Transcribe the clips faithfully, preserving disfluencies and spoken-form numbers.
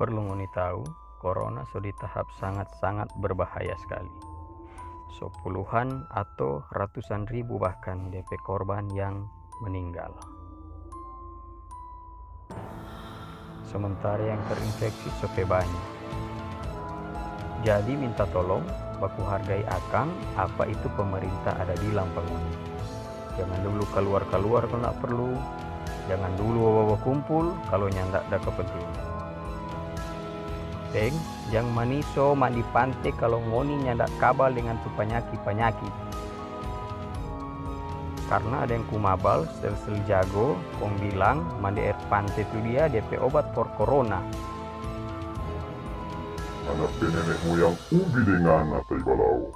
Perlu ngoni tahu, corona so di tahap sangat-sangat berbahaya sekali. So puluhan atau ratusan ribu bahkan depe korban yang meninggal. Sementara yang terinfeksi so pe banya. Jadi minta tolong, baku hargai akang apa itu pemerintah ada bilang pa ngoni. Jangan dulu kaluar-kaluar kalo ndak perlu. Jangan dulu bawa kumpul kalo nyanda ada kepentingan. Deng, jang maniso mandi pante kalo ngoni nyanda kabal dengan tu panyaki-panyaki. Karna ada yang kumabal sel-sel jago kong bilang mandi aer pante tu dia depe obat for korona. Ngana pe nene moyang ubi deng ngana, tai balawo.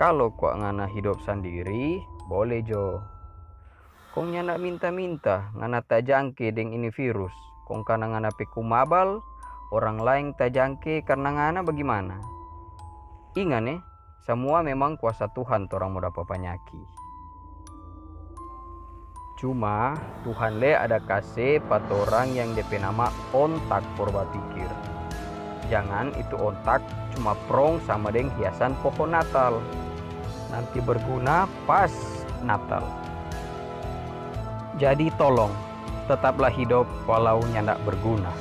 Kalo kwa ngana hidop sandiri, bole jo. Kong nyanda minta-minta ngana tajangke deng ini virus, kong karna ngana pe kumabal, orang laeng tajangke karna ngana bagimana? Inga ne, samua memang kuasa Tuhan torang mo dapa panyaki. Cuma Tuhan lei ada kase pa torang yang de pe nama ontak for bapikir. Jangan itu ontak cuma prong sama deng hiasan pohon Natal. Nanti berguna pas Natal. Jadi tolong, tetaplah hidop walau nyanda berguna.